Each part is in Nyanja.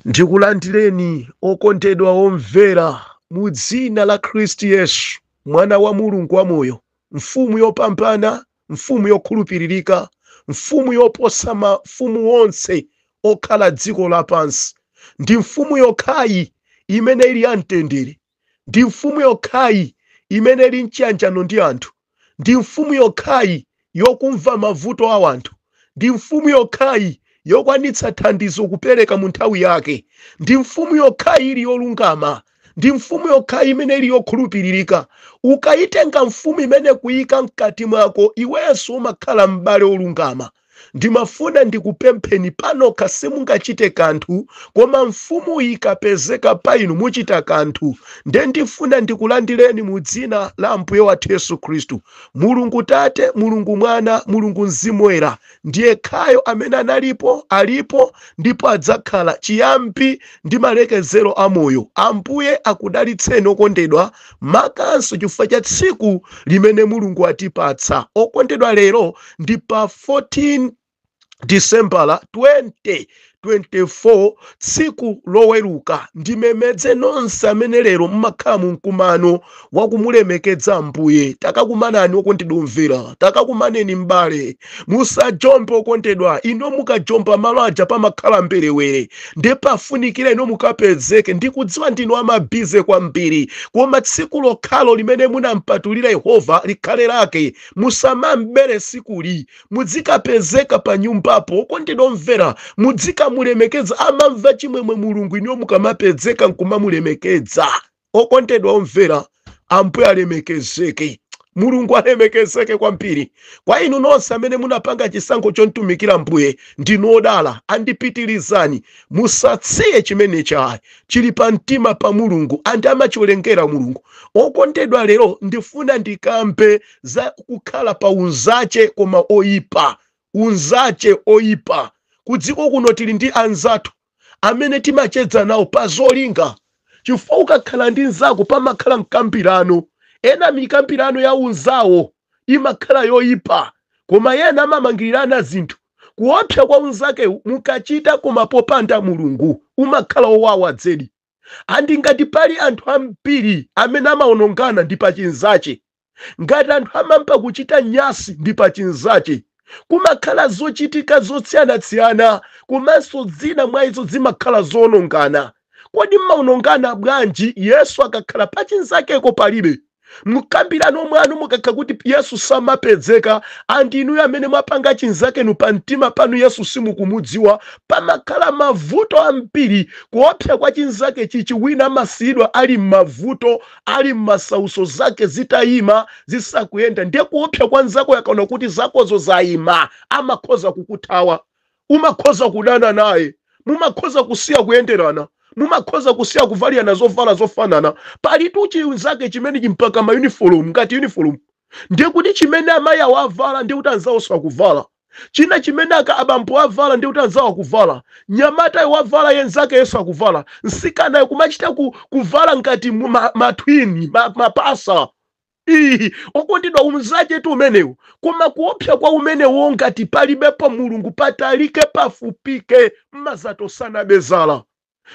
Ndikulandireni okondedwa omvera mu dzina la Khristu Yesu, mwana wa Mulungu wamoyo, mfumu yopambana, mfumu yokhulupiririka, mfumu yoposa mafumu onse okhala dziko lapansi. Ndi mfumu yokhayi imene ili ya mtendere, ndi mfumu yokhayi imene ili mchiyanjano ndi anthu, ndi mfumu yokhayi yokumva mavuto a anthu, ndi mfumu yokhayi yokwanitsa thandizo kupereka mu nthawi yake, ndi mfumu yokhayi ili yolungama, ndi mfumu yokhayi imene ili yokhulupiririka. Ukayitenga mfumu imene kuyika mkati mwako, iwenso umakhala m'bale wolungama. Ndimafuna ndikupempheni, panokha simungachite kanthu, koma mfumu ikapezeka pa inu muchita kanthu. Nde ndifuna ndikulandireni mu dzina la Ambuye wathu Yesu Khristu. Mulungu Tate, Mulungu Mwana, Mulungu Mzimu Woyera ndiye khayo amene analipo, alipo ndipo adzakhala, chiyambi ndi malekezero a moyo. Ambuye akudalitseni okondedwa, makanso chifukwa cha tsiku limene Mulungu atipatsa. Okondedwa, lero ndi pa 14 Disembala 2024, tsiku Loweruka. Ndimemedze nonse amene lero mmakhala mu mkumano wakumulemekedza Ambuye. Takakumanani okondedwa omvera, takakumaneni m'bale, musajombe okondedwa. Ino mukajomba malo aja pamakhala mberewere, ndiye pafunikira ino mukapezeke. Ndikudziwa ndinu ama busy kwambiri, koma tsiku lokhalo limene munampatulira Yehova likhale lake, musamambere sikuli, muzikapezeka pa nyumbapo. Okondedwa omvera, muzikamulemekeza. Amamva chimwemwe Mulungu iniyo mukamapezeka nkumamulemekedza. Okondedwa omvera, Ambuye alemekezeke, Mulungu alemekezeke kwambiri. Kwa inu nonse amene munapanga chisankho chontumikira Mbuye, ndinu odala, andipitirizani, musatsiye chimenechi ayi, chili pa mtima pa Mulungu andi amachiwerengera Mulungu. Okondedwa, lero ndifuna ndikambe za kukhala pa unzache koma oyipa, unzache oyipa. Ku dziko kuno tili ndi anzathu amene timachedza nawo pa zolinga, chifukwa ukakhala ndi nzako pamakhala mkambirano. Ena mikambirano ya unzawo imakhala yoyipa, koma yena amamangirirana zinthu. Kuopsa kwa unzakewu mukachita koma popanda Mulungu umakhala owawa dzedi. Andi ngati pali anthu ambiri amene amaonongana ndi pachinzache, ngati anthu amampa kuchita nyasi ndi pachinzache, kumakhala zochitika zosiyanasiyana, komanso zina mwa izo zimakhala zoonongana. Kodi mmaonongana bwanji Yesu akakhala pachinzakeko palibe? Mukambirano mwanu mukakhala kuti Yesu samapezeka, andi inuyo amene mwapanga chinzakenu pa mtima panu Yesu simukumudziwa, pamakhala mavuto ambiri. Kuopsa kwa chinzake chichi, wina amasiyidwa ali m'mavuto, ali m'masauso, zake zitayima, zisakuyenda. Ndiye kuopsa kwa nzako, yakaona kuti zakozo zayima, amakhoza kukuthawa, umakhoza kudana naye, mumakhoza kusiya kuyenderana, mumakhoza kusiya kuvalirana zovala zofanana. Palitu chinzake chimene chimpaka ma uniform, ngati uniform, ndiye kuti chimene amayi awo avala ndiye kuti anzawo akuvala china, chimene aka abambo avala ndiye kuti anzawo akuvala, nyamatayo wavala yenzake yesu akuvala, msikanayo kumachita kuvala ngati matwini mapasa. Iyi okondedwa, unzache tu umenewu. Koma kuopsa kwa umenewo, ngati palibepo Mulungu, patalike pafupike mmazatosana bezala.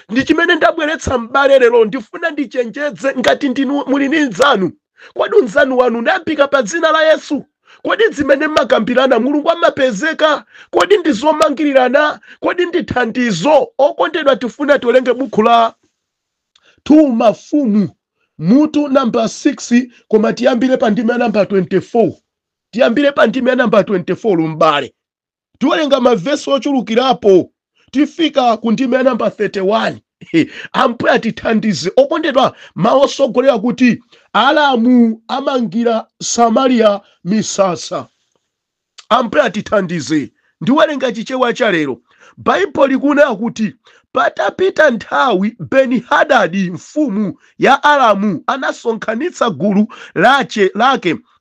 Ndi chimene ndabweretsa m'bale lero, ndifuna ndichenjedze. Ngati ndinu muli ndi nzanu, kodi unzanu wanu unayambika pa dzina la Yesu? Kodi zimene mmakambirana Mulungu amapezeka? Kodi ndi zomangirirana? Kodi ndi thandizo? Okondedwa, tifuna tiwerenge buku la 2 Mafumu mutu namba 6, koma tiyambire pa ndime ya namba 24. Tiyambire pa ndime ya namba 24 lumbale, tiwerenga mavesi ochulukirapo, tifika ku ndime ya namba 31. Ambuye atithandize. Okondedwa, mawu osogolera kuti Alamu amangira Samariya misasa. Ambuye atithandize. Ndiwerenga Chichewa cha lero. Baibulo likunena kuti patapita nthawi Beni-Hadadi mfumu ya Aramu anasonkhanitsa gulu lake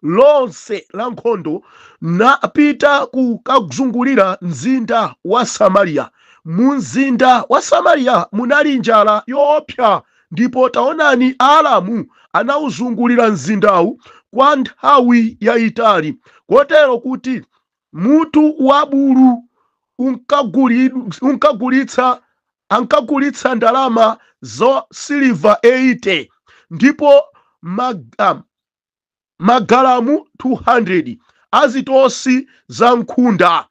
lonse la nkhondo napita kukazungulira mzinda wa Samariya. Mu mzinda wa Samariya munali njala yoopsa, ndipo taonani, Aaramu anawuzungulira mzindawu kwa nthawi yayitali, kotero kuti mutu wa bulu unkagulitsa ankagulitsa ndalama za siliva 80 ndipo magalamu 200 azitosi za nkhunda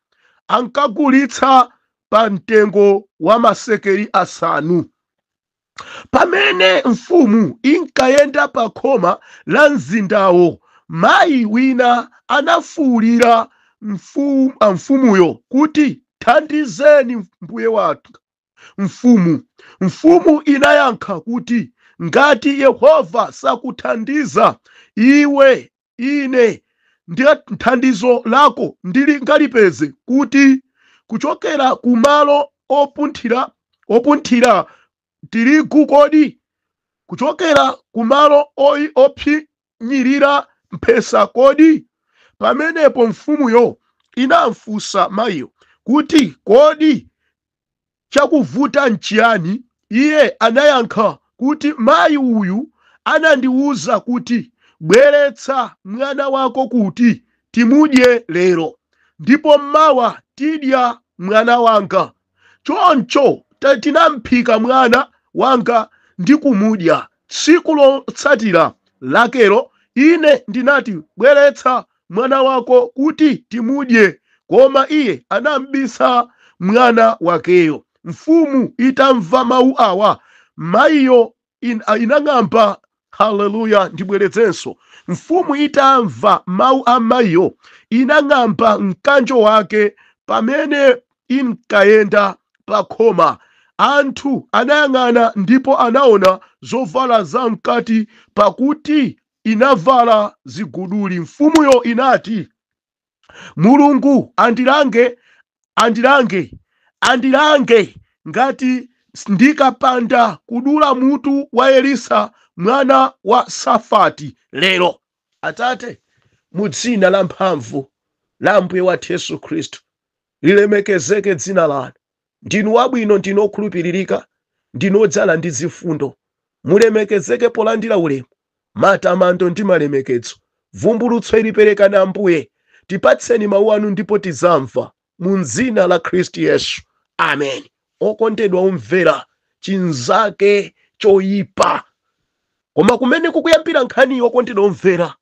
ankagulitsa pa mtengo wa masekeli 5. Pamene mfumu inkayenda pa khoma la mzindawo, mayi wina anafuwulira mfumuyo kuti, thandizeni mbuye wathu mfumu. Mfumu inayankha kuti, ngati Yehova sakuthandiza iwe, ine ndi thandizo lako ndingalipeze kuti kuchokera kumalo opunthira tirigu kodi? Kuchokera kumalo ophinyirira mphesa kodi? Pamenepo mfumuyo inamfunsa mayiyo kuti, kodi chakuvuta nchiyani? Iye anayankha kuti, mayi uyu anandiwuza kuti, bweretsa mwana wako kuti timudye lero, ndipo mmawa tidya mwana wanga. Choncho tinamphika mwana wanga ndi kumudya. Tsiku lotsatira lakelo ine ndinati, bweretsa mwana wako kuti timudye, koma iye anambisa mwana wakeyo. Mfumu itamva mawu awa, mayiyo inang'amba. Haleluya! Ndibwerezenso. Mfumu itamva mawu a mayiyo inang'amba mkanjo wake pamene inkayenda pa khoma. Anthu anayang'ana ndipo anaona zovala zamkati, pakuti inavala ziguduli. Mfumuyo inati, Mulungu andilange, andilange, andilange ngati ndikapanda kudula mutu wa Elisa mwana wa Safati lero. Atate, mu dzina la mphamvu la Ambuye wathu Yesu Khristu, lilemekezeke dzina lanu. Ndinu wabwino, ndinu okhulupiririka, ndinu odzala ndi zifundo. Mulemekezeke polandira ulemu, matamando ndi malemekezo. Vumbulutso iliperekani Ambuye, tipatseni mawu anu ndipo tizamva, mu dzina la Khristu Yesu, amen. Okondedwa omvera, chinzake choyipa. Koma kumene kukuyambira nkhaniyo, okondedwa omvera,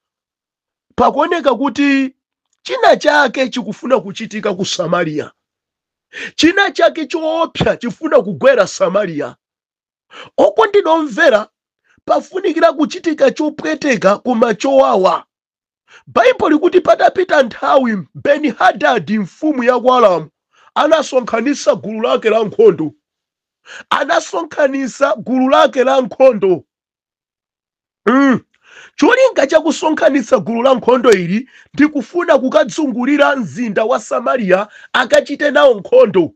pakuoneka kuti china chake chikufuna kuchitika ku Samariya. China chake choopsa chifuna kugwera Samariya. Okondedwa omvera, pafunikira kuchitika chopweteka koma chowawa. Baibulo likuti patapita nthawi Beni-Hadadi mfumu ya ku Aramu anasonkhanitsa gulu lake la nkhondo. Anasonkhanitsa gulu lake la nkhondo. Cholinga chakusonkhanitsa gulu la nkhondo ili ndi kufuna kukadzungulira mzinda wa Samariya akachite nawo nkhondo.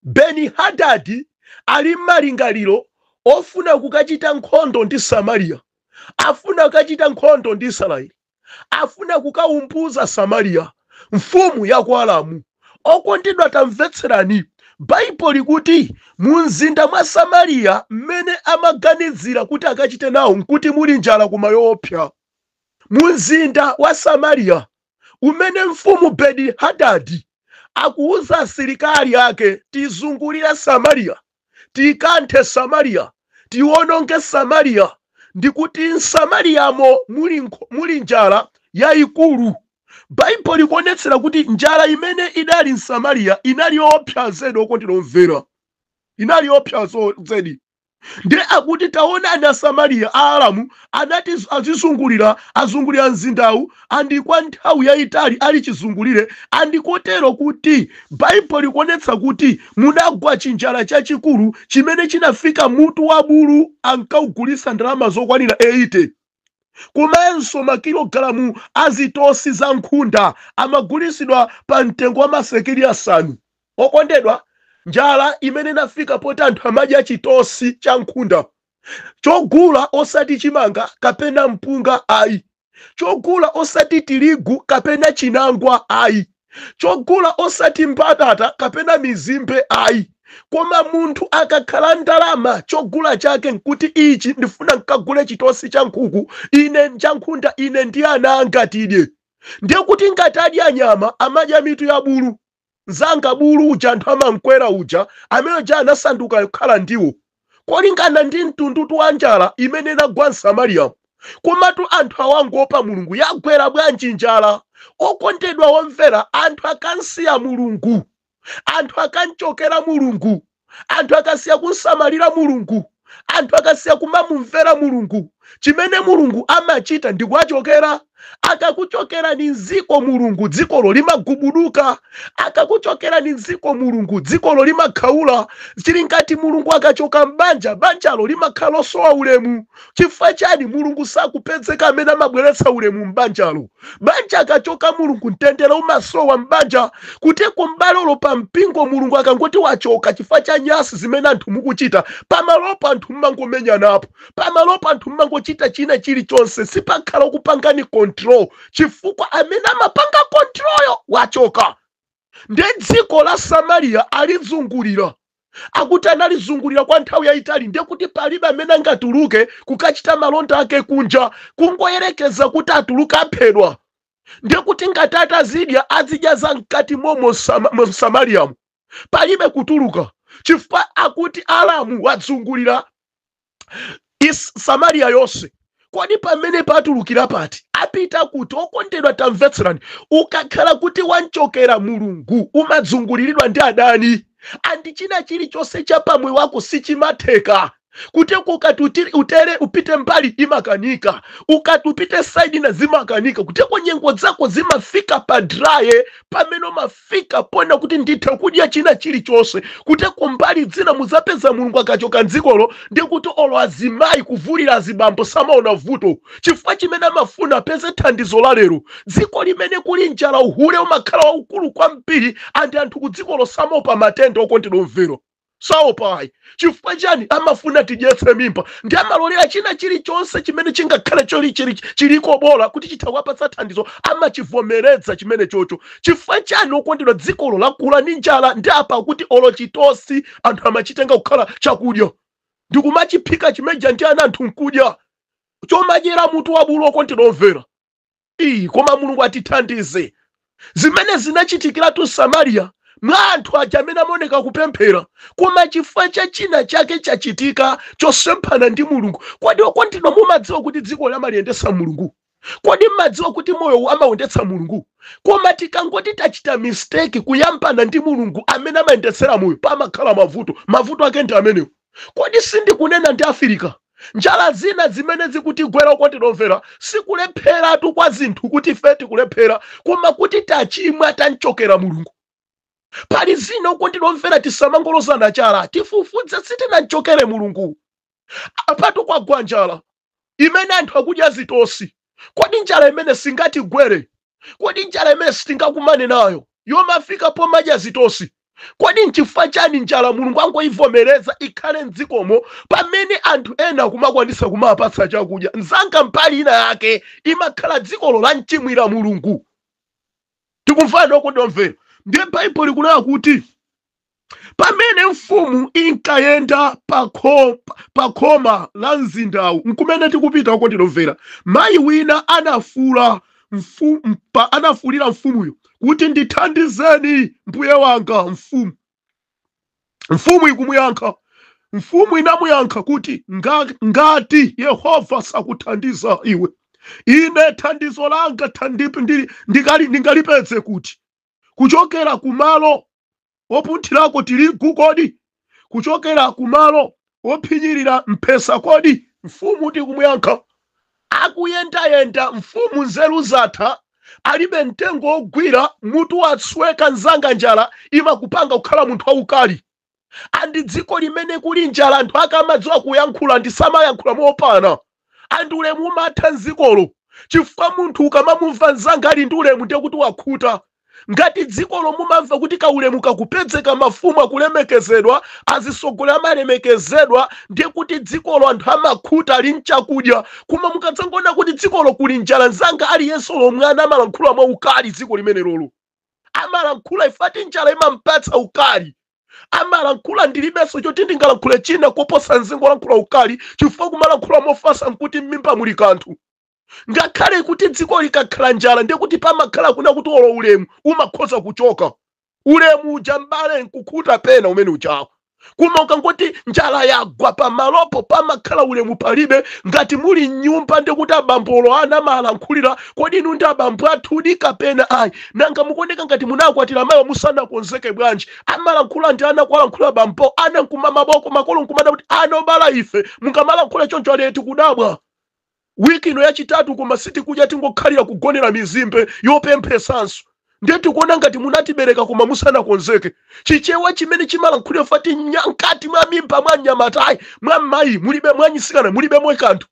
Beni-Hadadi ali m'malingaliro ofuna kukachita nkhondo ndi Samariya, afuna kukachita nkhondo ndi Israeli, afuna kukaumbuza Samariya, mfumu ya ku Aramu. Okondedwa, tamvetserani. Baibulo likuti mu mzinda mwa Samariya mmene amaganizira kuti akachite nawo nkuti muli njala koma yoopsa. Mu mzinda wa Samariya umene mfumu Beni-Hadadi akuuza asilikali ake, tizungulire Samariya, tikanthe Samariya, tiwononge Samariya, ndikuti msamariyamo muli njala yayikulu. Baibulo likuonetsera kuti njala imene idali msamariya inali yoopsa zedi. Okondedwa omvera, inali yoopsa zedi. Ndiye akuti taonani, Asamariya a Aramu anati azizungulira, azungulira mzindawu, andi kwa nthawi yayitali ali chizungulire, andi kotero kuti Baibulo likuonetsa kuti munagwa chinjala chachikulu chimene chinafika mutu wa bulu ankaugulitsa ndalama zokwanira 80, komanso makilogalamu azitosi za nkhunda amagulitsidwa pa mtengo wa masekeli 5. Okondedwa, njala imene inafika poti anthu amadya chitosi cha nkhunda chogula, osati chimanga kapena mpunga ayi, chogula osati tirigu kapena chinangwa ayi, chogula osati mbatata kapena mizimbe ayi, koma munthu akakhala ndalama chogula chake nkuti ichi ndifuna nkagule chitosi cha nkhuku ine, cha nkhunda, ine ndi ana anga tidye. Ndiye kuti ngati adya nyama amadya mitu ya bulu. Mzanga, bulu uja anthu amamkwera uja, amene uja anasanduka kukhala ndiwo, kolingana ndi mtundutu wa njala imene inagwa mSamariya. Komatu anthu awangopa Mulungu, yagwera bwanji njala? Okondedwa omvera, anthu akansiya Mulungu, anthu akanchokera Mulungu, anthu akasiya kunsamalira Mulungu, anthu akasiya kumamumvera Mulungu, chimene Mulungu amachita ndi kuwachokera. Akakuchokera ni mziko Mulungu, dzikolo limagubuduka. Akakuchokera ni mziko Mulungu, dzikolo limakhaula. Chili ngati Mulungu akachoka m'banja, banjalo limakhala losowa ulemu. Chifukwa chani? Mulungu sakupezeka amene amabweretsa ulemu m'banjalo. Banja akachoka Mulungu, mtendere umasowa m'banja. Kuteko m'balolo pa mpingo, Mulungu akangoti wachoka chifukwa cha nyasi zimene anthu mukuchita pamalopo, anthu mmangomenyanapo pamalopo, anthu mmangochita china chilichonse, sipakhala kupangani control, chifukwa amene amapanga controlyo wachoka. Ndiye dziko la Samariya alizungulira, akuti analizungulira kwa nthawi yayitali. Ndiye kuti palibe amene angatuluke kukachita malonda ake kunja, kungoyerekeza kuti atuluke aphedwa. Ndiye kuti ngati atazidya, azidya za mkati momo mu Samariyamu, palibe kutuluka, chifukwa akuti Aramu wazungulira Samariya yonse. Kodi pamene patulukira pati? Apita kuti? Okondedwa, tamvetserani. Ukakhala kuti wanchokera Mulungu, umadzunguliridwa ndi adani, and china chilichonse cha pamwe wako sichimatheka. Kuteko ukati utere upite mbali, imakanika. Ukati upite side na, zimakanika. Kuteko nyengo zako zimafika pa dry, pamene umafika pona kuti ndithe kudya china chilichonse. Kuteko mbali zina muzapeza Mulungu akachoka mdzikolo, ndi kuti olo azimayi kuvulira azibambo samaona vuto, chifukwa chimene amafuna apeze thandizo la lero. Dziko limene kuli njala, uhule umakhala waukulu kwambiri, and anthu ku dzikolo samaopa matenda. Okondedwa omvera, saopayi. Chifukwa chani? Amafuna tidyetse mimba, ndi amalolera china chilichonse chimene chingakhale choli chiliko bola kuti chitha kuwapatsa thandizo, amachivomeredza chimene chocho. Chifukwa chani, okondedwa? Dzikolo lakula ndi njala, ndi apa kuti olo chitosi anthu amachitenga kukhala chakudya, ndikumachiphika chimeja ndi ana anthu nkudya, chomadyera mutu wa bulu. Okondedwa omvera, iyi koma Mulungu atithandize. Zimene zinachitikiratu Samariya mwa anthu aja amene amaoneka kupemphera, koma chifukwa cha china chake chachitika chosemphana ndi Mulungu. Kodi okondedwa, mumadziwa kuti dziko lamaliyendetsa Mulungu? Kodi mmadziwa kuti moyo amawendetsa Mulungu? Koma tikangoti tachita mistake kuyambana ndi Mulungu amene amayendetsera moyo, pamakhala mavuto. Mavuto ake ndi amenewo. Kodi sindikunena ndi Afirika? Njala zina zimene zikutigwera, okondedwa omvera, sikulepheratu kwa zinthu kuti ife tikulephera, koma kuti tachimwa, tanchokera Mulungu. Pali zina, okondedwa omvera, tisamangolozana chala, tifufudze sitinanchokere Mulungu. Apatu kwagwa njala imene anthu akudya zitosi. Kodi njala imene singatigwere? Kodi njala imene sitingakumane nayo, yomafika pomadya zitosi? Kodi nchifukwa chani njala Mulungu angoivomereza ikhale mdzikomo, pamene anthu ena akumakwanisa kumapatsa chakudya? Mzanga, mbali ina yake imakhala dzikolo la mchimwira Mulungu. Tikumvana, okondedwa omvera? Ndiye Baibulo likunena kuti pamene mfumu inkayenda pa khoma la mzindawu, nkumene tikupita, okondedwa omvera, mayi wina anafuulira mfumuyo kuti, "Ndithandizeni, mbuye wanga mfumu." Mfumu ikumuyankha, mfumu inamuyankha kuti, "Ngati Yehova sakuthandiza iwe, ine thandizo langa ndingalipeze kuti? Kuchokera kumalo opunthirako tirigu kodi? Kuchokera kumalo ophinyirira mphesa kodi?" Mfumu tikumuyankha, akuyendayenda mfumu, nzeru zatha, alibe mtengo wogwira, mutu watsweka. Nzanga, njala imakupanga kukhala munthu waukali. And dziko limene kuli njala, anthu akamadziwa kuyankhula ndi samayankhula mopana, and ulemu umatha mdzikolo, chifukwa munthu ukamamumva, mzanga, ali ndi ulemu, ndiye kuti wakhuta. Ngati dzikolo mumamva kuti kaulemu kakupezeka, mafumu akulemekezedwa, azisogolera amalemekezedwa, ndiye kuti dzikolo anthu amakhuta, ali mchakudya. Koma mukadzangoona kuti dzikolo kuli njala, nzanga, aliyense lomwana amalankhula mwaukali. Dziko limene lolo amalankhula ifati njala imampatsa ukali, amalankhula, ndilibenso choti ndingalankhule china koposa nzingolankhula ukali, chifukwa kumalankhula mofasa nkuti m'mimba muli kanthu. Ngakhale kuti dziko likakhala njala, ndiye kuti pamakhala kuna kuti olo ulemu umakhoza kuchoka. Ulemu uja, m'bale, nkukhuta pena umene ujawo. Koma ukangoti njala yagwa pamalopo, pamakhala ulemu palibe. Ngati muli mnyumba, ndikuti abambolo ana amalankhulira, "Kodi inu ndi abambo athudi kapena ayi? Nanga mukuoneka ngati munakwatira mayi musanakonzeke bwanji?" Amalankhula ndi ana, kuwalankhula bambo, ana nkuma maboko, makolo nkumada kuti ana obala ife mukamalankhula choncho. Aliye tikudabwa wiki ino yachitatu koma sitikudya, tingokhalira kugonera mizimbe yopemphesanso. Ndiye tikuona ngati munatibereka koma musanakonzeke. Chichewa chimene chimalankhulira fati mkati mwa mimba mwa mnyamatayi, mwa mayi mulibe, mwa nyisikana mulibemo kanthu.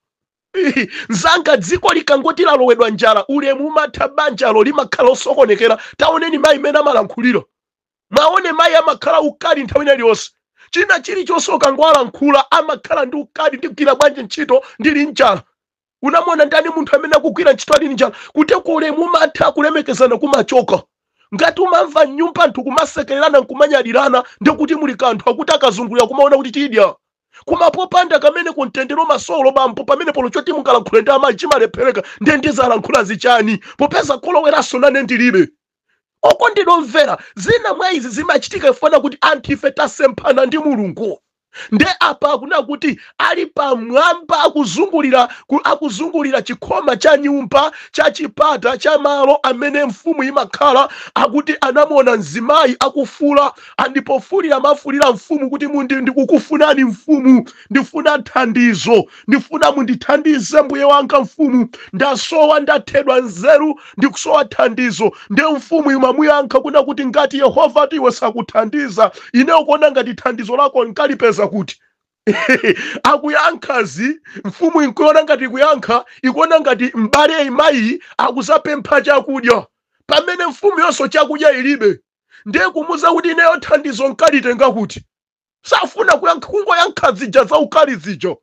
Nzanga, dziko likangoti lalowedwa njala, ulemu umatha, banjalo limakhala osokonekera. Taoneni mayi mene amalankhulira, mwaone mayi amakhala ukali nthawi ina iliyonse. China chilichonse ukangowalankhula amakhala ndi ukali. "Ndigwira bwanji ntchito ndili njala? Unamona ndani munthu amene akugwira ntchito ali njala?" Kuti ulemu umatha, kulemekezana kumachoka. Ngati umamva mnyumba anthu kumasekererana nkumanyadilana, ndikuti muli kanthu, akuti akazungulira kumaona kuti tidya. Koma popanda kamene kumtendero masolo bambo pamene polo choti mungalankhule ndi amayi chimalephereka. Ndiye ndizalankhula zichani popeza koloweranso nane ndilibe? Okondedwa omvera, zina mwa izi zimachitika ifana kuti anthu ife tasemphana ndi Mulungu. Nde apa akunena kuti ali pamwamba akuzungulira chikhoma cha nyumba, cha chipata cha malo amene mfumu imakhala, akuti anamuona mzimayi akufula, andipofulira amafulira mfumu kuti, "Mundi ndikukufunani mfumu, ndifuna thandizo, ndifuna mundithandize mbuye wanga mfumu, ndasowa, ndathedwa nzeru, ndikusowa thandizo." Ndiye mfumu imamuyankha kuna kuti, "Ngati Yehova ati iwe sakuthandiza, ine ukuona ngati thandizo lako nkalipeza kuti?" Akuyankhazi mfumu ikuona ngati ikuyankha, ikuona ngati mbale mayi akuzapempha chakudya pamene mfumu yonso chakudya ilibe. Ndiye kumuza kuti, "Ineyo thandizo nkalitenga kuti?" Safuna kuyankha, kungoyankha zija za ukali zija.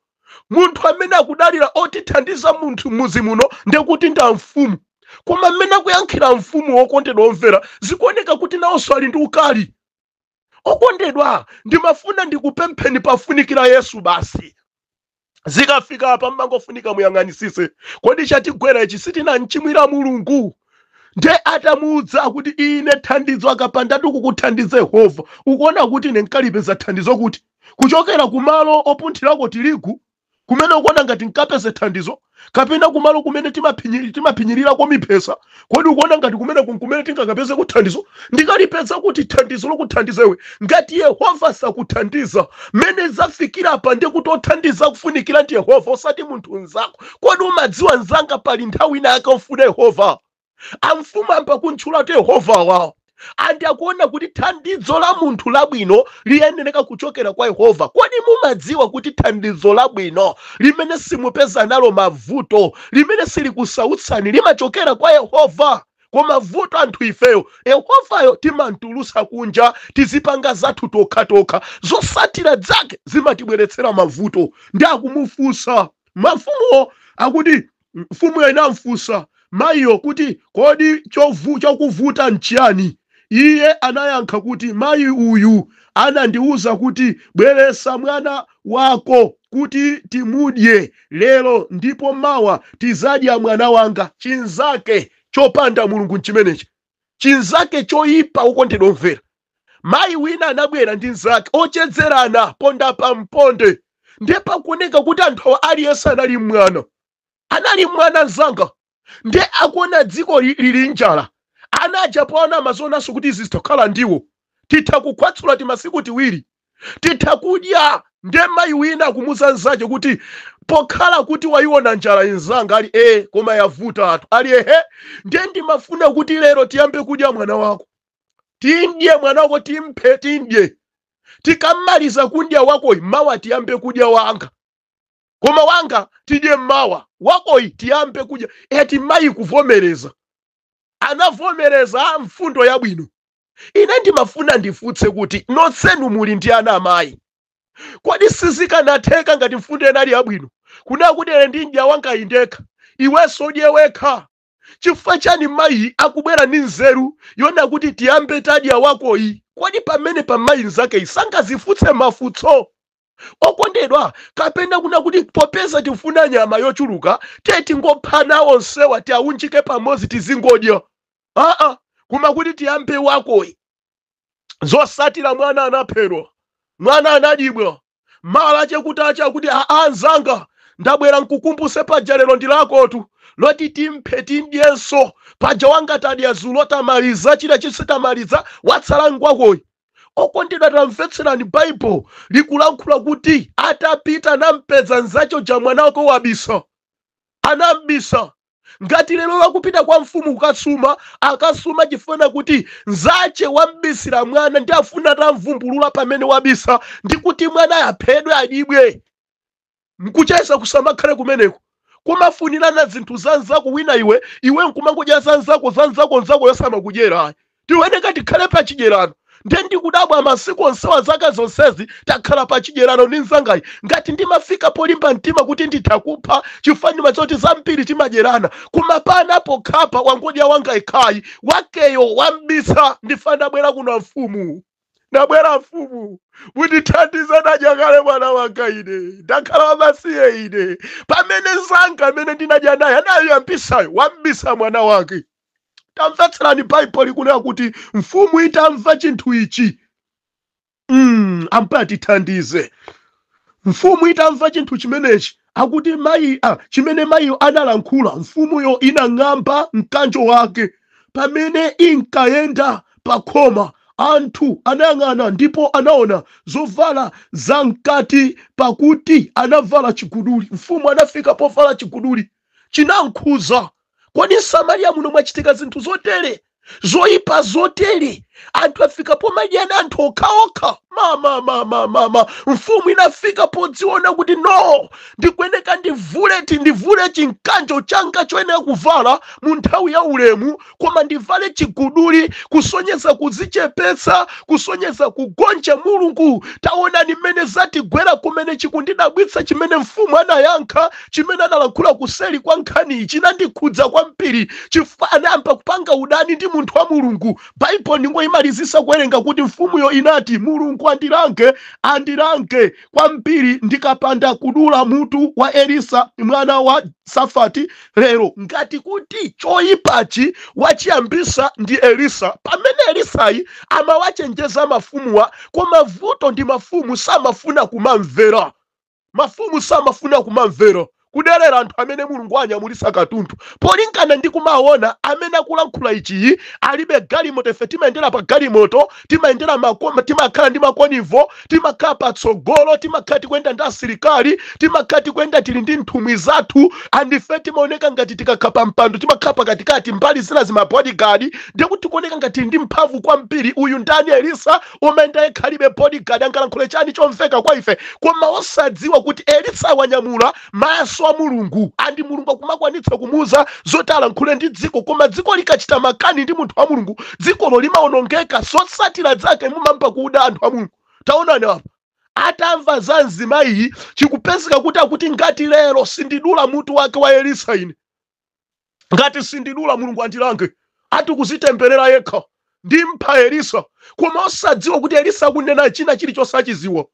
Munthu amene akudalira otithandiza munthu muzi muno ndekuti nda mfumu, koma mmene akuyankhira mfumu, wokondedwa omvera, zikuoneka kuti nawonso ali ndi ukali. Okondedwa, ndimafuna ndikupempheni, pafunikira Yesu basi. Zikafika apa mmangofunika muyang'anisise, kodi chatigwera ichi sitinamchimwira Mulungu? Nde atamuudza kuti, "Ine thandizo akapandatu kukuthandiza Yehova, ukuona kuti ine nkalipeza thandizo kuti kuchokera kumalo opunthirako tirigu kumene ukuona ngati nkapeze thandizo, kapena kumalo kumene timaphinyirirako mipesa? Kodi ukuona ngati kumene kumene tingakapeze kuthandizo? Ndikalipeza kuti thandizo lokuthandiza iwe ngati Yehova sakuthandiza? Mmene zafikira apa ndiye kuti othandiza kufunikira ndi Yehova, osati munthu mnzako. Kodi umadziwa mnzanga, pali nthawi ina yake ofuna Yehova? Amfumu amba kuntchulatu Yehova wawo, andi akuona kuti thandizo la munthu labwino liyenera kuchokera kwa Yehova. Kodi mumadziwa kuti thandizo labwino limene simupeza nalo mavuto, limene silikusautsani, limachokera kwa Yehova? Koma vuto anthu ifeyo Yehovayo timantulusa kunja, tizipanga zathu tokhatokha. Zosatira zake zimatibweretsera mavuto. Ndi akumufunsa mafumuwo, akuti mfumuyo inamfunsa mayiyo kuti, "Kodi chokuvuta nchiyani?" Iye anayankha kuti, "Mayi uyu anandiwuza kuti, 'Bweresa mwana wako kuti timudye lero, ndipo mawa tizadya mwana wanga.'" Chinzake chopanda Mulungu nchimenechi, chinzake choyipa. Ukondedwa omvera, mayi wina anabwera ndi nzake ochedzerana ponda pamponde. Ndiye pakuoneka kuti anthu awa aliyense anali mwana, anali mwana mzanga. Ndiye akuona dziko lili njala, ana aja poona amazionanso kuti izi zitakhala ndiwo titha kukhwatsula timasiku 2 titha kudya. Ndiye mayi wina akumuza nzake kuti, "Pokhala kuti wayiona njala inzanga?" Ali, "E, koma yavuta atu." Ali, "Ehe, ndiye ndimafuna kuti lero tiyambe kudya mwana wako, tindye mwana wako, timphe tindye. Tikamaliza kudya wakoyi, mawa tiyambe kudya wanga, koma wanga tidye mmawa, wakoyi tiyambe kudya." Eti mayi kuvomereza, anavomereza mfundo yabwino. Ine ndimafuna ndifutse kuti nonsenu muli ndi ana amayi, kodi sizikanatheka ngati mfundo inali yabwino kuna kuti, "Ine ndidya wanga indekha, iwenso udye wekha"? Chifukwa chani mayi akubwera ndi nzeru yona kuti tiyambe tadya wakoyi? Kodi pamene pa mayi nzakeyi sangazifutse mafutso, okondedwa, kapena kuna kuti, "Popeza tifuna nyama yochuluka, tiye tingophana onsewa, tiawunjike pamodzi, tizingodya"? Aa, koma kuti tiyambe wakoyi. Zosatira, mwana anaphedwa, mwana anadyibwa. Mala ache kuti ache akuti, "Aa, anzanga, ndabwera nkukumbuse, paja lero ndi lakotu loti timphe tidyenso. Paja wanga tadya zulo, tamaliza china chonse, tamaliza, watsala ngwakoyi." Okondedwa, tamvetserani, Baibulo likulankhula kuti atapita nampeza nzacho ja mwana wake wabisa, anambisa. Ngati lero lakupita kwa mfumu kukasuma, akasuma chifuna kuti nzache wambisira mwana, ndi afuna tamvumbulula pamene wabisa, ndi kuti mwana aphedwe adibwe. Mkucheza kusamakhale kumeneko, kumafunirana zinthu za nzako wina, iwe nkumangodya za nzako, za nzako, nzako yosamakudyera. Tiweneka tikhale pa chidyerano. Ndiye ndikudabwa, masiku onsewa, zaka zonsezi takhala pa chidyerano ndi mzangayi. Ngati ndimafika polimba mtima kuti nditha kupha chifukwa ndimadziwa kuti zambiri timadyerana, koma pana pokhapa wangodya wanga ikhayi, wakeyo wambisa. Ndifa ndabwera kuno, mfumu, ndabwera mfumu, mundithandize, nadya kale mwana wanga, ine ndakhala wamasiye ine, pamene zanga amene ndinadya naye anayambisayo wambisa mwana wake. Tamvetserani, Baibulo likunena kuti mfumu itamva chinthu ichi, ampe atithandize, mfumu itamva chinthu chimenechi, akuti mayi, chimene mayiyo analankhula, mfumuyo inang'amba mkanjo wake. Pamene inkayenda pa khoma, anthu anayang'ana ndipo anaona zovala zamkati, pakuti anavala chiguduli. Mfumu anafika povala chiguduli, chinankhuza. Kodi Samariya muno mwachitika zinthu zotere, zoyipa zotere? Anthu afika pomadyana anthu okhaokha. Mama, mama, mama, mfumu inafika podziona kuti no, ndikuyeneka ndivule, ndivule chinkanjo changa choyenera kuvala mu nthawi ya ulemu, koma ndivale chiguduli kusonyeza kudzichepetsa, kusonyeza kugonja. Mulungu, taonani mmene zatigwera. Kumene chikundidabwitsa, chimene mfumu anayankha, chimene analankhula kuseri kwa nkhaniyi, chinandikhudza kwambiri, chifukwa anayamba kupanga udani ndi munthu wa Mulungu. Baibulo ndingoyimalizisa kuwerenga kuti mfumuyo inati, "Mulungu andilange, andilange kwambiri ndikapanda kudula mutu wa Elisa mwana wa Safati lero." Ngati kuti choyipachi wachiyambisa ndi Elisa, pamene Elisayi amawachenjeza mafumuwa. Koma vuto ndi mafumu samafuna kumamvera, mafumu samafuna kumamvera, kuderera anthu amene Mulungu anyamulisa katundu, polingana ndi kumaona amene akulankhula ichiyi alibe galimoto. Ife timayendera pa galimoto, timayendera makoma, timakhala ndi ma convoy, timakhala patsogolo, timakhala tikuyenda ndi asilikali, timakhala tikuyenda tili ndi nthumwi zathu. Andife timaoneka ngati tikakhala pa mpando timakhala pakatikati, mbali zina zima bodyguard, ndikuti tikuoneka ngati tili ndi mphamvu kwambiri. Uyu ndani Elisa umayenda yekha, alibe bodyguard, angalankhule chani chomveka kwa ife? Koma osadziwa kuti Elisa wanyamula maso a Mulungu, andi Mulungu akumakwanitsa kumuuza zoti alankhule ndi dziko. Koma dziko likachita makani ndi munthu wa Mulungu, dzikolo limawonongeka. Zotsatira zake mumamva kuda anthu a Mulungu. Taonani apa, atamva za mzimayiyi, chikupezeka kuti akuti, "Ngati lero sindidula mutu wake wa Elisa ine, ngati sindidula, Mulungu andilange." Ati kuzitemberera yekha, ndimpha Elisa. Koma osadziwa kuti Elisa akunena china chilichonse achiziwa.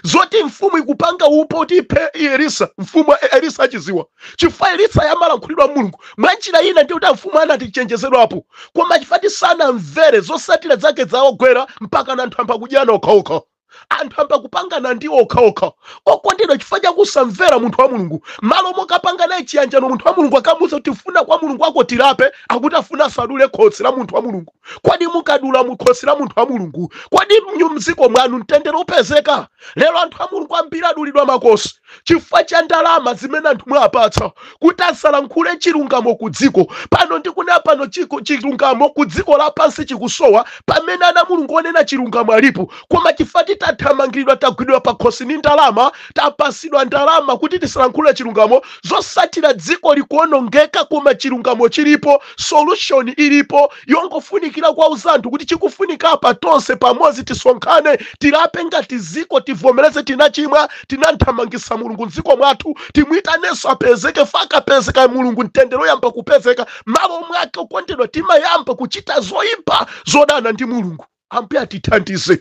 Zoti mfumu ikupanga upo kuti iphe Elisa, mfumu Elisa achiziwa, chifukwa Elisa yamalankhulidwa Mulungu mwa njira ina. Ndi kuti mfumu anatichenjezedwapo, koma chifukwa sanamvere, zotsatira zake zawogwera mpaka na anthu amba kudyana okhaokha, anthu amba kupangana ndi okhaokha. Okondedwa, chifukwa chakusamvera munthu wa Mulungu, malo mokapanga naye chiyanjano munthu wa Mulungu, akamuuza kuti funa kwa Mulungu wako tilape, akuti afuna asadule khosi la munthu wa Mulungu. Kodi mukadula mu khosi la munthu wa Mulungu, kodi mdziko mwanu mtendere upezeka? Lero anthu a Mulungu ambiri adulidwa makosi chifukwa cha ndalama zimene anthu mwapatsa kuti asalankhule chilungamo ku dziko. Pano ndikunena pano, chilungamo ku dziko lapansi chikusowa, pamene ana Mulungu onena chilungamo alipo. Koma chifukwa titathamangiridwa, tagwidwa pakhosi ndi ndalama, tapasidwa ndalama kuti tisalankhule chilungamo, zosatira dziko likuonongeka. Koma chilungamo chilipo, solution ilipo, yongofunikira kwa anthu kuti chikufunika apa tonse pamodzi tisonkhane, tilape ngati ziko, tivomereze tinachimwa, tinanthamangisa Mulungu mdziko mwathu, timwitanenso apezeke. Fakapezeka Mulungu, mtendere oyamba kupezeka. Malo mwake, okondedwa, timayamba kuchita zoyipa zodana ndi Mulungu. Ambuye atithandize.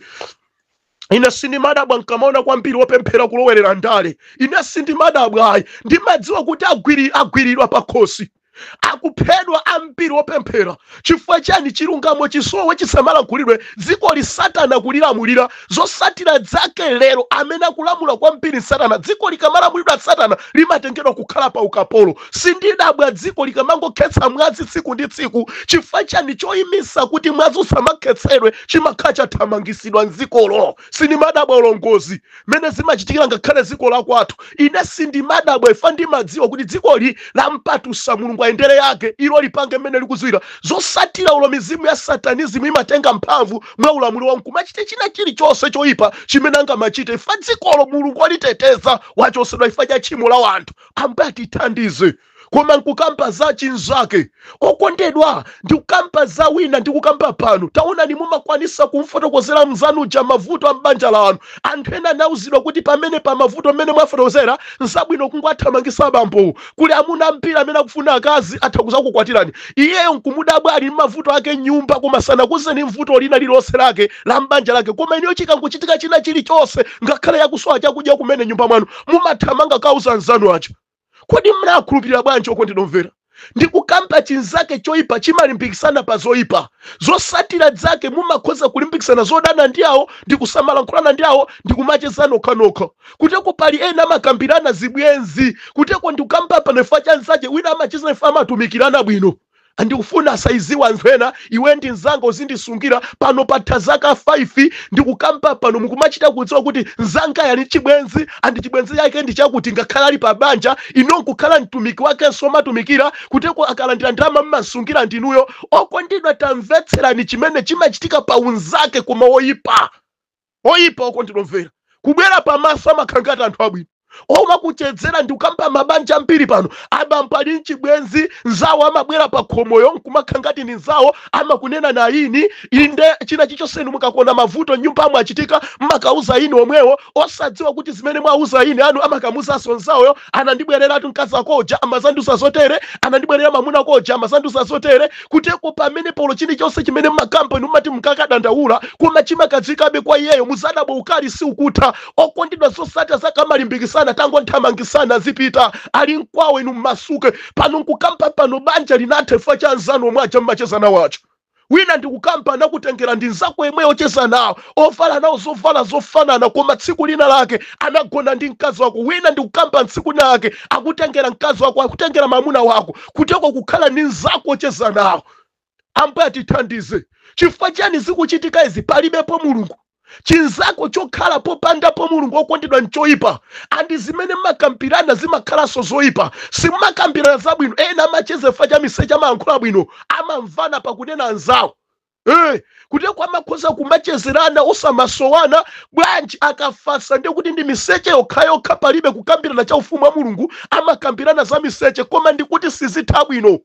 Ine sindimadabwa nkamaona kwambiri wopemphera kulowerera ndale. Ine sindimadabwa ayi, ndimadziwa kuti agwiridwa pakhosi. Akuphedwa ambiri opemphera. Chifukwa chani? Chilungamo chisowe, chisamalankhulidwe. Dzikoli Satana kulilamulira. Zosatira zake lero amene akulamula kwambiri Satana. Dziko likamalamulidwa Satana limatengedwa kukhala pa ukapolo. Sindidabwa dziko likamangokhetsa mwazi tsiku ndi tsiku. Chifukwa chani? Choyimisa kuti mwazi usamakhetsedwe chimakhala chathamangisidwa mdzikolo. Sindimadabwa ulongozi mene zimachitikira ngakhale dziko lakwathu. Ine sindimadabwa ifa ndimadziwa kuti dzikoli lampatusa Mulungu ayendere yake, ilo lipange mmene likuziwira. Zosatira ulo mizimu ya satanism imatenga mphamvu mwa ulamuliro wa nkumachite china chilichonse choyipa chimene angamachite. Ifa dzikolo Mulungu waliteteza, wachosedwa ifa cha tchimo la wanthu. Ambuye atithandize. Koma nkukamba za chinzake, okondedwa, ndikukamba za wina, ndikukamba pano. Taonani, mumakwanisa kumfotokozera mzanuja mavuto a m'banja lanu. Anthu ena anauzidwa kuti pamene pa mavuto mmene mwafotokozera, nzabwino kungwathamangisa abambowo. Kuli amuna ambiri amene akufuna akazi, atha kuzakukwatirani. Iyeyo nkumudabwa, ali mavuto ake nyumba, koma sanakuzeni mvuto lina lililonse lake la m'banja lake. Koma ineyo chikangochitika china chilichonse, ngakhale yakusowa chakudya kumene nyumba mwanu, mumathamanga kauza nzanu aja. Kodi mnakhulupirira bwanji, okondedwa omvera? Ndikukamba chinzake choyipa chimalimbikisana pa zoyipa. Zosatira zake mumakhoza kulimbikisana zodana ndi awo, ndikusamalankhulana ndi awo, ndikumacheza nokhanokha. Kuteko pali ena amakambirana zibwenzi. Kuteko ndikukamba pano ifa cha nzake wina amacheza ifa amatumikirana bwino. Andikufuna asaiziwa anthu ena, iwe ndi mzanga uzindisungira. Pano patha zaka 5, ndikukamba pano, mukumachita kudziwa kuti mzanga yali chibwenzi, andi chibwenzi yake ndi chakuti, ngakhala ali pa banja, ino nkukhala mtumiki wakenso matumikira. Kuteko akalandira ndalama mmasungira ndinuyo. Okondedwa, tamvetserani chimene chimachitika pa unzake koma oyipa, oyipa. Okondedwa mvera, kubwera pamaso amakhala ngati anthu abwino omakuchedzera. Ndikukamba mabanja ambiri pano, abambo ali mchibwenzi, nzawo amabwera pa khomoyo nkumakhala ngati ndi nzawo, amakunena na ini inde china chichonse. Mukakona mavuto nyumbamo achitika, mmakauza ini omwewo, osadziwa kuti zimene mwauza ini anu amakamuzaso nzawoyo. Anandibwereratu mkazi akoja, amazandusa zotere, anandibwerera mamuna koja, amazandusa zotere. Kuteko pamene polo chilichonse chimene mmakamba inu mmati mkakadandaula, koma chimakadzikabe kwa iyeyo. Muzadabwa ukali si ukutha. Okondedwa, zosatira zakamalimbikisana, tangonthamangisana, zipita ali mkwawo, inu mmasuke. Pano nkukamba pano, banja linatha chifukwa cha anzanu omwe aja mmacheza nawo aja. Wina ndikukamba anakutengera ndi nzako yemwe ocheza nawo, ovala nawo zovala zofanana, koma tsiku lina lake anagona ndi mkazi wako. Wina ndikukamba tsiku lina lake akutengera mkazi wako, akutengera mamuna wako. Kuteko kukhala ndi nzako ocheza nawo. Ambuye atithandize. Chifukwa chani zikuchitika izi? Palibepo Mulungu. Chinzako chokhala popandapo Mulungu, okondedwa, nchoyipa. Andi zimene mmakambirana zimakhalanso zoyipa, simmakambirana zabwino. Ena amacheza chifukwa cha miseche, amayankhula bwino, amamvana pakunena anzawo. Kuteko amakhoza kumachezerana osamasowana bwanji. Akafasa ndiye kuti ndi miseche yokhayokha, palibe kukambirana cha ufumu wa Mulungu, amakambirana za miseche. Koma ndikuti sizitha bwino,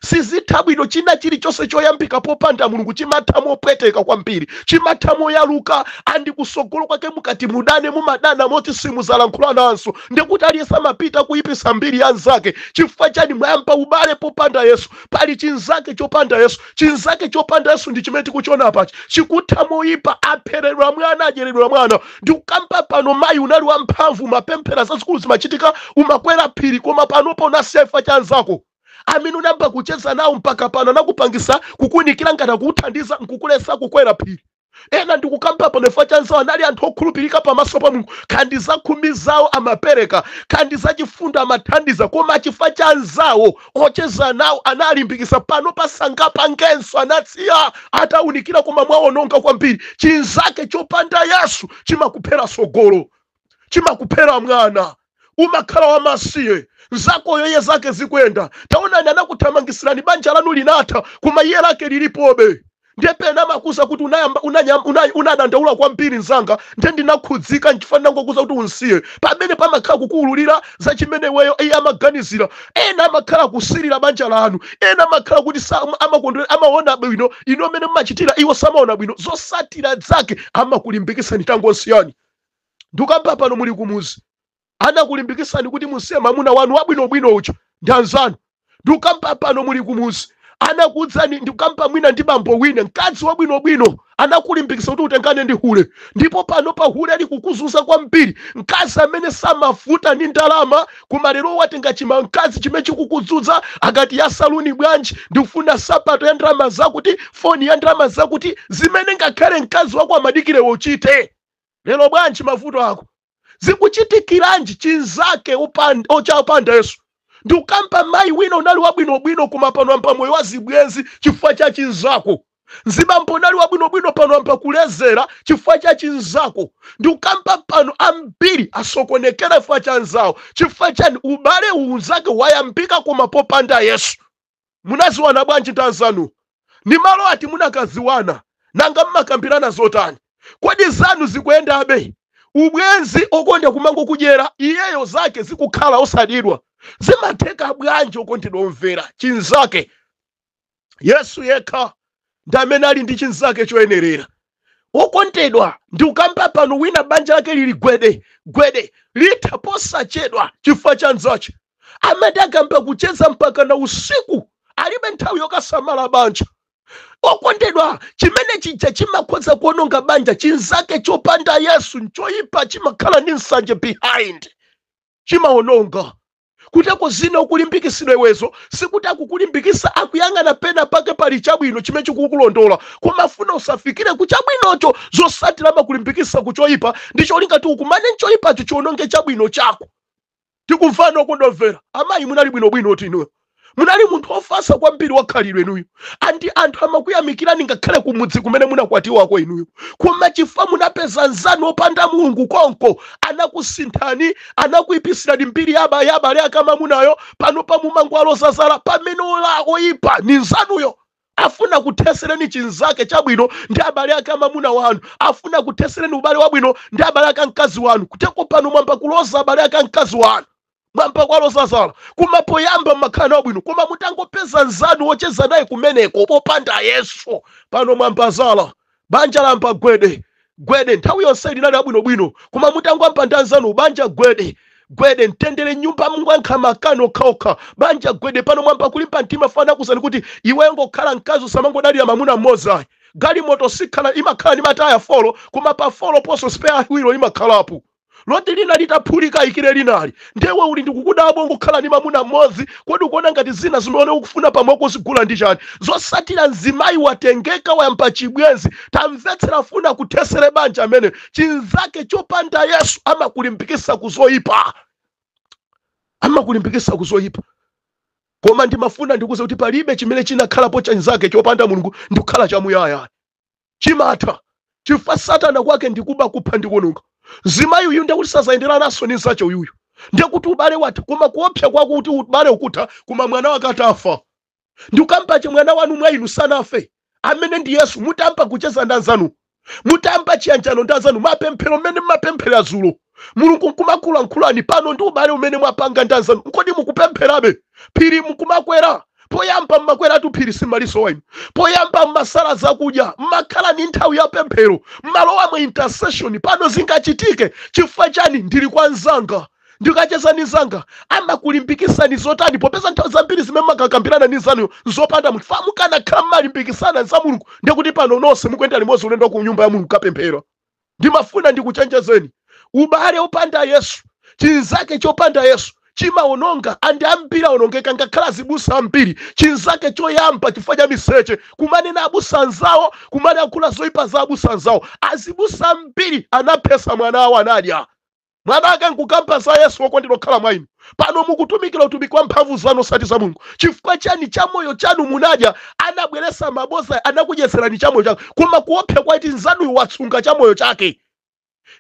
sizitha bwino. China chilichonse choyambika popanda Mulungu chimatha mopweteka kwambiri, chimatha moyaluka. Andi kusogolo kwake mukati mudane, mumadana moti simuzalankhula-nanso. Ndikuti aliyense amapita kuyipisa mbiri ya anzake. Chifukwa chani? Mwayamba ubale popanda Yesu. Pali chinzake chopanda Yesu. Chinzake chopanda Yesu ndi chimene tikuchiona apachi, chikutha moyipa. Apheredwa mwana, adyeredwa mwana. Ndikukamba pano, mayi, unali wamphamvu, umapemphera, zazikulu zimachitika, umakwera phiri, koma panopo unasiya chifukwa cha anzako amene unayamba kucheza nawo. Mpaka pano anakupangisa kukunikira ngati akuthandiza, nkukulesa kukwera phiri. Ena ndikukamba pano, chifukwa cha anzawo, anali anthu okhulupirika pamaso pa Mulungu, kandi zakhumi zawo amapereka, kandi zachifundo amathandiza, koma chifukwa cha anzawo ocheza nawo analimbikisa, pano pasangapangenso, anatsiya atawunikira, koma mwawononga kwambiri. Chinzake chopanda Yesu chimakuphera sogolo, chimakuphera mwana, umakhala wamasiye. Nzakoyo iye zake zikuyenda. Taonani, anakuthamangisirani, banja lanu linatha, koma iye lake lilipobe. Ndiye pena amakuza kuti unadandaula kwambiri mzanga, ndiye ndinakhudzika, nchifukwa ndinangokuza kuti unsiye. Pamene pamakhala kukuwululira za chimene iweyo iye amaganizira. Ena amakhala kusirira banja lanu, ena amakhala kuti amakondwera, amaona bwino ino amene mmachitira, iwo samaona bwino. Zosatira zake amakulimbikitsani, tangosiyani. Ndikamba pano, muli kumuzi, anakulimbikitsani kuti musiye mamuna wanu wabwinobwino uja ndi anzanu. Ndikamba pano, muli kumuzi, anakuudzani, ndikamba mwina ndi bambo wina, mkazi wabwinobwino Anakulimbikisa kuti utengane ndi hule, ndipo pano pa hule ali kukuzunza kwambiri. Mkazi amene samavuta ndi ndalama, koma lero watenga chima mkazi chimene chikukudzudza, akati ya saluni bwanji, ndikufuna sapato ya ndalama zakuti, foni ya ndalama zakuti, zimene ngakhale mkazi wako amadikire uchite. Lero bwanji mavuto ako zikuchitikiranji? Chinzake ochapanda Yesu. Ndikukamba mayi wina unali wabwinobwino, koma pano ampa moyo wa zibwenzi chifukwa cha chinzako. Nzibambo unali wabwinobwino, pano ampa kulezera chifukwa cha chinzako. Ndikukamba pano ambiri asokonekera chifukwa cha nzawo. Chifukwa chani? Ubale unzake wayambika koma popanda Yesu. Munaziwana bwanji ndi anzanu? Ni malo ati munakaziwana? Nanga mmakambirana zotani? Kodi zanu zikuyendabe? Ubwenzi okonda kumango kudyera, iyeyo zake zikukhala osadidwa, zimatheka bwanji, okondedwa omvera? Chinzake. Yesu yekha ndi amene ali ndi chinzake choyenerera. Okondedwa, ndikukamba pano wina banja lake lili gwede gwede, litha posachedwa chifukwa cha nzache. Amene akamba kucheza mpaka na usiku, alibe nthawi yokasamala banja. Okondedwa, chimene chija chimakhoza kuononga banja, chinzake chopanda Yesu nchoyipa, chimakhala ndi nsanje behind, chimaononga. Kuteko zina ukulimbikisidwa iwezo, sikuti akukulimbikisa akuyang'ana pena pake pali chabwino chimene chikukulondola, koma afuna usafikire ku chabwinocho. Zosatira amakulimbikisa kuchoyipa ndi cholinga ti ukumane nchoyipacho chiononge chabwino chako. Tikumvana, okondamvera? Amayi, munali bwinobwino tinuyo, munali munthu ofatsa kwambiri, wakhalidwe inuyo, andi anthu amakuyamikirani ngakhale kumudzi kumene munakwatiwako inuyo. Koma chifukwa munapeza nzanu opanda Mulungu konko, anakusinthani, anakuyipisirani mbiri yaba yabale akamamunayo. Pano pamumango zazala pamene ola oyipa ni nzanuyo. Afuna kuthesereni chinzake chabwino ndi abale ake amamuna wanu, afuna kuthesereni ubale wabwino ndi abale ake amkazi wanu. Kuteko pano mwamba kuloza abale ake amkazi wanu, mwamba kwalozazala. Koma poyamba mmakhala wabwino, koma mutangopeza nzanu wocheza naye kumeneko popanda Yesu, pano mwambazala, banja lamba gwede gwede. Nthawi yonse linali abwinobwino, koma mutangwamba ndi anzanu, banja gwede gwede, mtendere nyumba mungwankha makano okhaokha, banja gwede. Pano mwamba kulimba mtima fana kusani kuti iwe ngokhala mkazi usamangodalira mamuna mmodzi ayi. Galimoto sikhala imakhala ndi mataya 4, koma pa 4 ponso spare wheel imakhalapo, loti lina litaphulika ikire linali. Ndewe uli ndikukudabwa ngokhala ndi mamuna mmodzi, kodi ukuona ngati zina zimene ukufuna pamwako zigula ndi chani? Zosatira mzimayi watengeka, wayamba chibwenzi. Tamvetsera, funa kuthesere banja amene chinzake chopanda Yesu amakulimbikisa kuzoyipa, amakulimbikisa kuzoyipa. Koma ndimafuna ndikuze kuti palibe chimene chinakhalapo chinzake chopanda Mulungu ndikukhala chamuyaya, chimatha, chifukwa Satana kwake ndikuba, kupha ndikuononga. Mzimayi uyu ndekuti sazayenderananso ndi nzache uyuyu, ndekuti ubale watha. Koma kuopsa kwakuti ubale ukutha, koma mwana wake atafa. Ndikukampache mwana wanu mwa inu sanafe, amene ndi Yesu. Mutampa kucheza ndi anzanu, mutampa chiyanjano ndi anzanu, mapemphero mmene mmapemphera zulo, Mulungu nkumakulankhulani, pano ndi ubale umene mwapanga ndi anzanu, kodi mukupempherabe? Phiri mukumakwera? Poyamba mmakweratu phiri, simaliso wainu. Poyamba mmasala zakudya, mmakhala ndi nthawi ya pemphero, mmalowa mu intercession. Pano zingachitike chifukwa chani? Ndili kwa nzanga, ndikacheza ndi nzanga. Amakulimbikisani zotani? Popeza nthawi zambiri zimene makakambirana ndi nzanuyo nzopanda munthu fa. Mukanakhala mmalimbikisana za Mulungu, ndikuti pano nonse mukuyenda limodzi ulendo ku nyumba ya Mulungu kapemphera. Ndimafuna ndikuchenjezeni, ubale opanda Yesu, chinzake chopanda Yesu chimawononga, andi ambiri awonongeka, ngakhala azibusa ambiri. Chinzake choyamba chifukwa cha miseche, kumanena abusa anzawo, kumayankhula zoyipa za abusa anzawo. Azibusa ambiri anaphesa mwana awo, anadya mwana ake nkukamba za Yesu. Wokondedwa okhala mwa inu, pano mukutumikira utumiki wa mphamvu zanu osati za Mulungu. Chifukwa chani? Chamoyo chanu munadya, anabweresa maboza, anakudyetserani chamoyo chake. Koma kuopsa kwati nzanuyo watsunga chamoyo chake.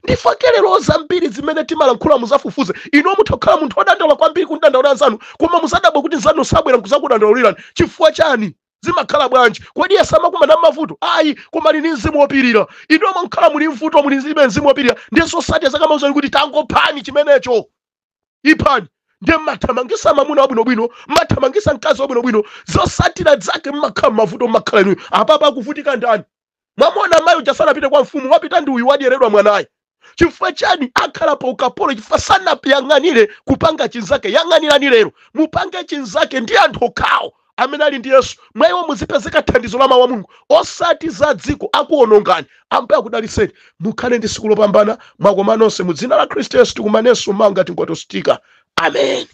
Ndifakelero zambiri zimene timalankhula muzafufuze. Ino mutha kukhala munthu wodandaula kwambiri, kundandaula nzanu, koma musadabwe kuti nzanu sabwera nkuzakudandaulirani. Chifukwa chani? Zimakhala bwanji? Kodi iye samakumana mavuto? Ayi, koma lini mzimu wopirira. Ino mukhala muli mvuto, muli zibe mzimu wopirira, ndiye sosati zakamauzani kuti tangophani chimenecho, iphani. Ndiye mmathamangisa mamuna wabwinobwino, mmathamangisa mkazi wabwinobwino. Zosatira zake mmakhala mmavuto, mmakhala inuyo. Apapa akuvutika ndani? Mwamona mayi uja sanapite kwa mfumu, wapita ndi uyu wadyeredwa mwanayi. Chifukwa chani? Akhala pa ukapolo chifukwa sanayang'anire kupanga chinzake. Yang'anirani lero, mupange chinzake ndi anthu okhawo Amene ali ndi Yesu, mwa iwo muzipezeka thandizo la mawu a Mulungu, osati za dziko. Akuwonongani. Ambuye akudalitseni, mukhale ndi tsiku lopambana. Mwakoma nonse mu dzina la Khristu Yesu. Tikumanenso mawa ngati ngotositika. Amen.